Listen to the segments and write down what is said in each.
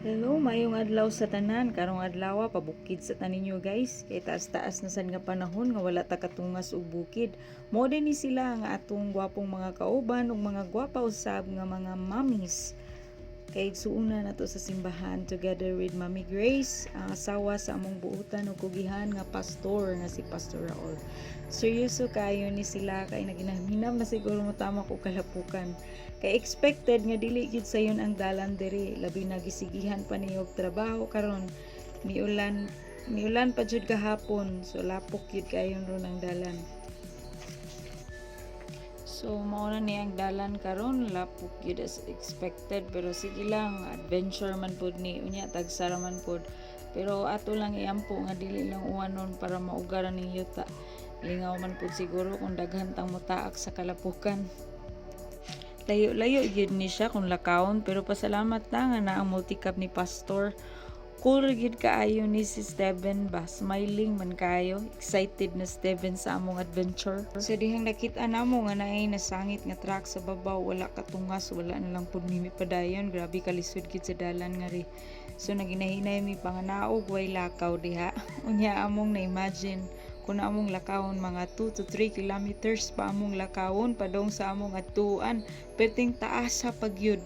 Hello, maayong adlaw sa tanan. Karong adlaw pabukid sa taninyo, guys. Kay taas-taas na sad nga panahon nga wala ta katungas og bukid. Mao din ni sila nga atong gwapong mga kauban ug mga gwapa usab nga mga mommies. Kay suuna na to sa simbahan together with Mami Grace, ang asawa sa among buutan ug kugihan nga pastor nga si Pastor Raul. Seryoso kayo ni sila kay naginamhinam na siguro mo tama ko kalapukan. Kay expected nga dili gyud sayon ang dalan diri, labi na gisigihan pa ni og trabaho karon. Miulan, miulan pa jud gahapon, so lapok gyud kayon ron ang dalan. So mao na ni ang dalan karon, lapok gyud as expected, pero sige lang, adventure man pud ni, unya tagsa ra man pud. Pero ato lang iampo nga dili lang uwanon para mauga ra ning yuta. Lingaw man pud siguro kung daghan tang motaak sa kalapukan. Layo-layo gyud ni siya kung lakawon, pero pasalamat na nga naa ang multicab ni Pastor. Cool gyud kaayo ni si Steven ba, smiling man kaayo, excited na Steven sa among adventure. So dihang nakita namo nga naay nasangit nga truck sa babaw, wala katungas, wala na lang pud mi padayon, grabe kalisod gyud sa dalan nga ri. So naginahinay mi panganaog, way lakaw diha. Unya among na-imagine kung among lakawon, mga 2 to 3 kilometers pa among lakawon padong sa among adtuan, perting taas sa pagyud.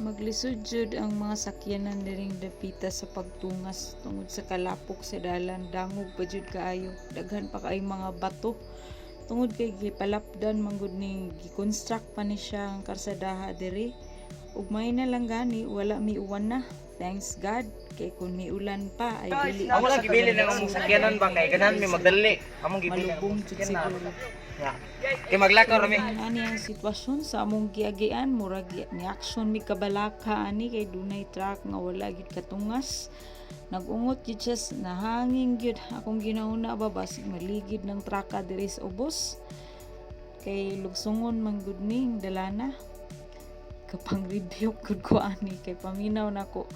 Maglisod jud ang mga sakyanan diring dapita sa pagtungas tungod sa kalapok sa dalan, dangog pa jud kaayo, daghan pa kaayong mga bato. Tungod kay gipalapdan man gud ni, gi-construct pa ni siya ang karsadaha diri. Ug may na lang gani wala miuwan na. Thanks God kay kung miulan pa ay dili Amo lang gibili ng among sakyanan ba kay ganahan mi magdali. Among gibili ang malubong among jud sakyanan. Siguro. Ya. Kay maglakaw ra mi. Ani ang sitwasyon sa among giagian, murag ni action mi kabalaka ani kay dunay truck nga wala gyud katungas. Nagungot gyud siya, nahangin gyud. Akong ginauna ba, basig maligid ng traka diri sa ubos. Kay lugsungon man gud ning dalana. Kapang review gud ko ani kay paminaw nako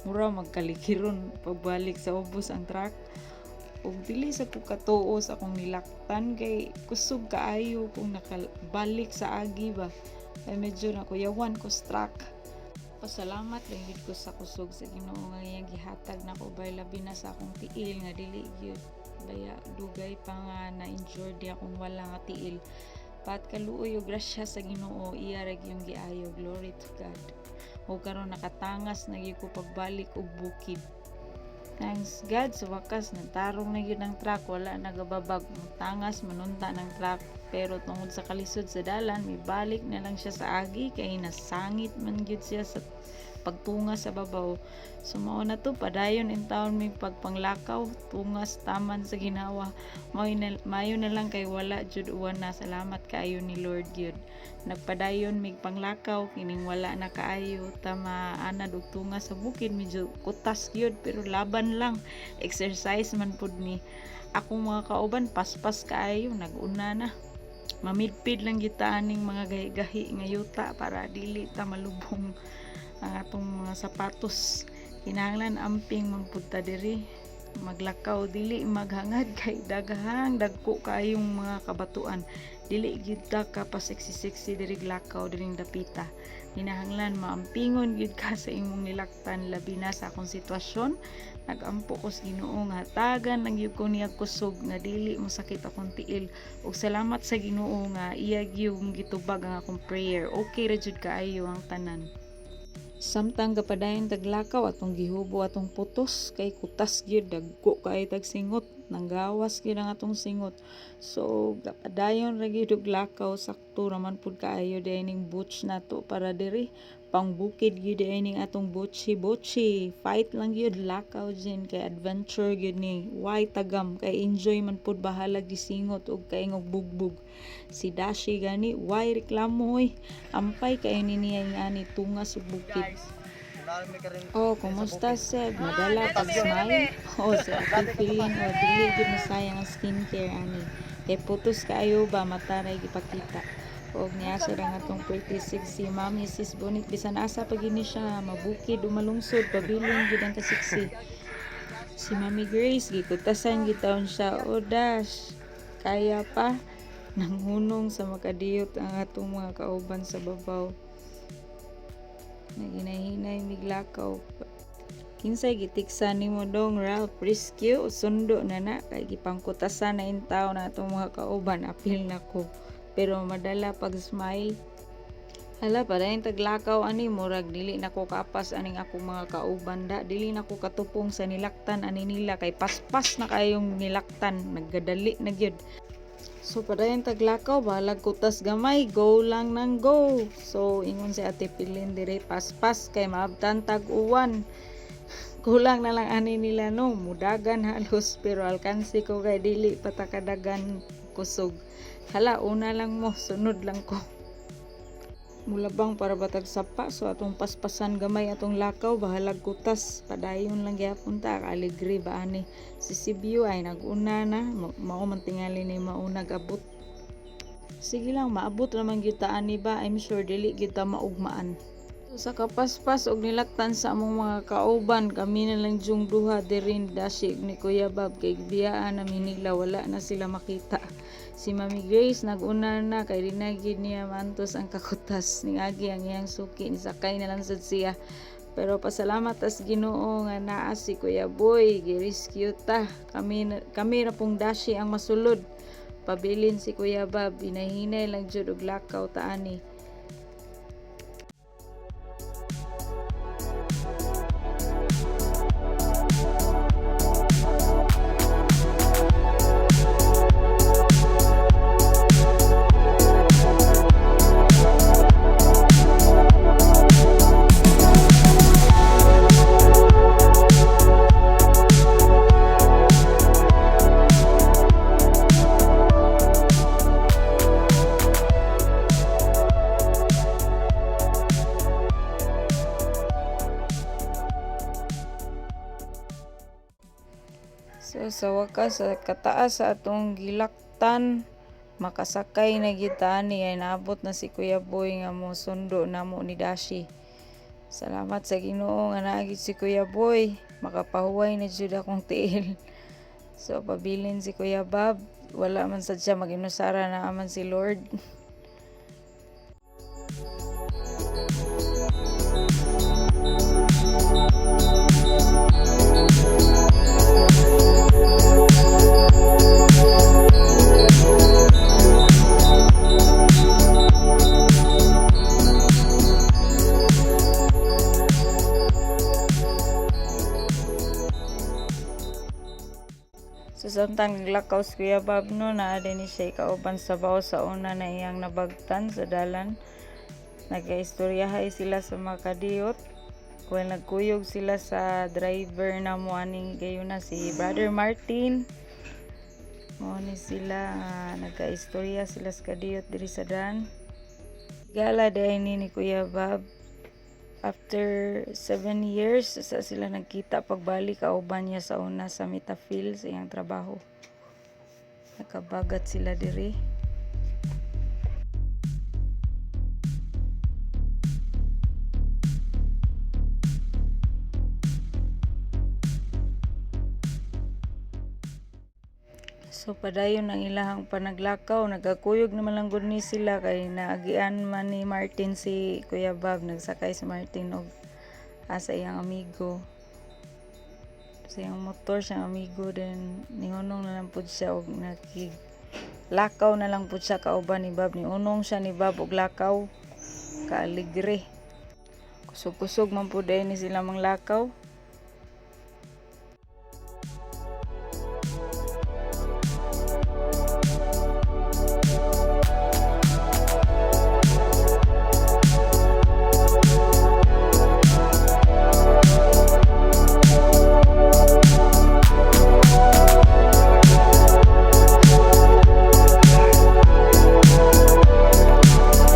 mura magkalikiron pagbalik sa ubos ang truck. Ug dili sa ko katuo sa akong nilaktan kay kusog kaayo kung nakabalik sa agi ba. Kay medyo nakuyawan ko sa truck. Pasalamat lang gyud ko sa kusog sa Ginoo nga iyang gihatag nako bay, labi na sa akong tiil nga dili gyud baya dugay pa nga na-injured di akong wala nga tiil. Pat kaluoy ug grasya sa Ginoo, iya ra gyud giayo. Glory to God. Ug karon nakatangas na gyud ko pagbalik og bukid. Thanks God, sa wakas natarong na gyud ang truck, wala nagababag, tangas manunta ng truck. Pero tungod sa kalisod sa dalan, mibalik na lang siya sa agi kay nasangit man gyud siya sa pagtungas sa babaw. So mao na to, padayon in taon may pagpanglakaw, tungas taman sa ginawa. Mayo na lang kay wala jud uwan na, salamat kaayo ni Lord gyud. Nagpadayon mig panglakaw kining wala na kaayo tama anad og tungas sa bukid, medyo kutas gyud pero laban lang, exercise man pud ni. Akong mga kauban paspas kaayo, naguna na. Mamidpid lang gyud ta aning mga gahi-gahi nga yuta para dili ta malubong ang atong mga sapatos. Kinahanglan amping man pud ta diri maglakaw, dili maghangad kay daghang dagko kaayong mga kabatuan. Dili gyud ta ka pa sexy sexy diri lakaw diring dapita, kinahanglan maampingon gyud ka sa imong nilaktan, labi na sa akong sitwasyon. Nagampo ko sa Ginoo nga hatagan lang gyud ko niya kusog nga dili mosakit akong tiil, ug salamat sa Ginoo nga iya gyud gitubag ang akong prayer. Okay ra jud kaayo ang tanan. Samtang gapadayon taglakaw, atong gihubo atong putos kay kutas gyud, dagko kaayo tag singot, nanggawas gyud ang atong singot. So gapadayon ra gyud og lakaw, sakto raman pud kaayo diay ning boots nato para diri, pangbukid gyud diay ning atong butchi butchi. Fight lang gyud, lakaw jud kay adventure gyud ni, way tagam kay enjoy man pud, bahalag gisingot og kaingog bugbog. Si Dashi gani way reklamo oy, ampay kaayo ni niya ani tungas og bukid. Oh, kumusta, Seb? Madala pag smile? Oh, si Ate Feeling, oh, dili gyud masayang ang skincare ani. Kay putos kaayo ba, mata ray gipakita. Og niya siya ang atong pretty sexy mami sis Bonit, bisan asa pa gini siya mabukid o malungsod, pabilin gyud ang kasiksi. Si Mami Grace gikutasan gitawon siya, "O Dash, kaya pa?" Nanghunong sa makadiyot ang atong mga kauban sa babaw. Naginahinay miglakaw. Kinsay gitiksa nimo dong, Ralph? Rescue o sundo na na kay gipangkutasan na intaw na atong mga kauban, apil na ko. Pero madala pag smile. Hala, padayon taglakaw ani, murag dili na ko kapas aning akong mga kauban da. Dili na ko katupong sa nilaktan ani nila kay paspas na kayong nilaktan, naggadali na gyud. So padayon taglakaw, bahalag kutas gamay, go lang nang go. So ingon si Ate Pilin dire, paspas kay maabtan tag uwan. Kulang na lang ani nila no, mudagan halos pero alkansi ko kay dili patakadagan kusog. Hala, una lang mo, sunod lang ko. Mulabang para batag sapa, so atong paspasan gamay atong lakaw, bahalag kutas, padayon lang gyapon ta, aligre ba ani. Si Sibiu ay naguna na, mao man tingali ni maunag abot. Sige lang, maabot raman gyud ta ani ba, I'm sure dili gyud ta maugmaan. So, sa kapaspas og nilaktan sa among mga kauban, kami na lang jung duha diri ni Dashi ug ni Kuya Bob kay gibiyaan namin nila, wala na sila makita. Si Mami Grace naguna na kay di na gyud niya maantos ang kakutas. Ningagi ang iyang suki, nisakay na lang sad siya. Pero pasalamat tas Ginoo nga naa si Kuya Boy, gi-rescue ta. Kami ra pong Dashi ang masulod. Pabilin si Kuya Bob, hinahinay lang jud og lakaw ta ani. So sa wakas, sa kataas sa atong gilaktan, makasakay na gyud ta ani ay naabot na si Kuya Boy nga mosundo namo ni Dashi. Salamat sa Ginoo nga naa gyud si Kuya Boy, makapahuway na jud akong tiil. So pabilin si Kuya Bob, wala man sad siya maginusara, naa man si Lord. So samtang naglakaw si Kuya Bob no, naa din ni siya kauban sa bawo sa una na iyang nabagtan sa dalan. Nagaistoryahay sila sa mga kadiyot. Well, nagkuyog sila sa driver na mo aning gayon na si Brother Martin. Mao ni sila, nagaistorya sila sa kadiyot diri sa dan. Gala dahil ni Kuya Bob. After 7 years sa sila nagkita pagbalik kauban niya sa una sa Metafil sa iyang trabaho. Nakabagat sila diri. So padayon ang ilahang panaglakaw, nagakuyog naman lang gud ni sila kay naagian man ni Martin si Kuya Bob, nagsakay si Martin og sa iyang amigo. Sa iyang motor siyang amigo, then nihunong na lang pud siya og nakig lakaw na lang pud siya kauban ni Bob, niunong siya ni Bob og lakaw kaaligre. Kusog-kusog man pud ni sila manglakaw.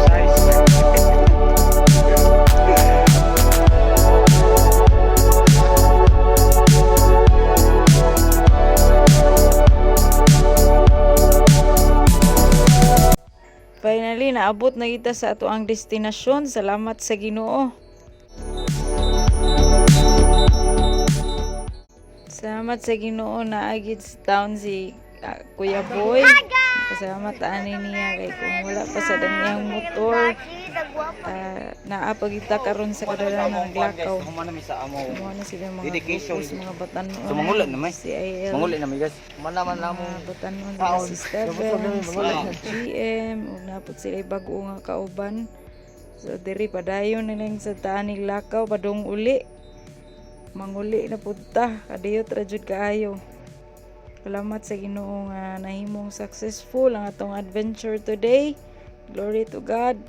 Size. Finally, naabot na kita sa ato ang destinasyon. Salamat sa Ginoo. Salamat sa Ginoo naagid sa town si Kuya Boy. Pasalamat ani niya kay kung wala pa sa iyang motor, naa pagita karon sa kadalanan Among kuan, guys, naglakaw. human na mi sa amo. Mo na sila mga Dedication. grupos, mga batanon. So, mangulit na may. CIL. Manguli na mi, guys. Mana man namo. Mga batanon Taon. sila si Steven, si GM, ug napod sila bago nga kauban. So diri padayon na lang sa taan lakaw padung uli. Manguli na pud ta, kadiyot ra jud kaayo. Salamat sa Ginoo nga nahimong successful ang atong adventure today. Glory to God.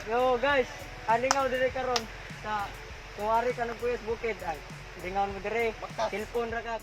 Yo guys, alingaw dire karon sa tuwari ka ng Kuyas Bukid ay. Lingaw mo dire, cellphone ra ka.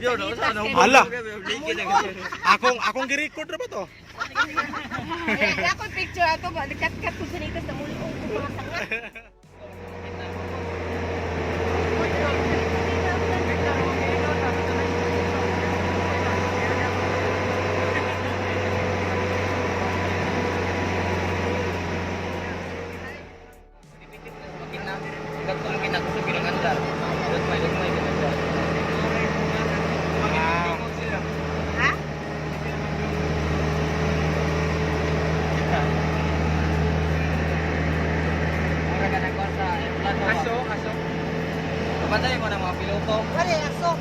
Ala. Akong gi-record ra ba to? Ay, ako picture ato ba kat-kat ko sanitas na mulong ko mga sanga. Ha? Aso, aso. Kapatay mo na mga piloto. Wala aso.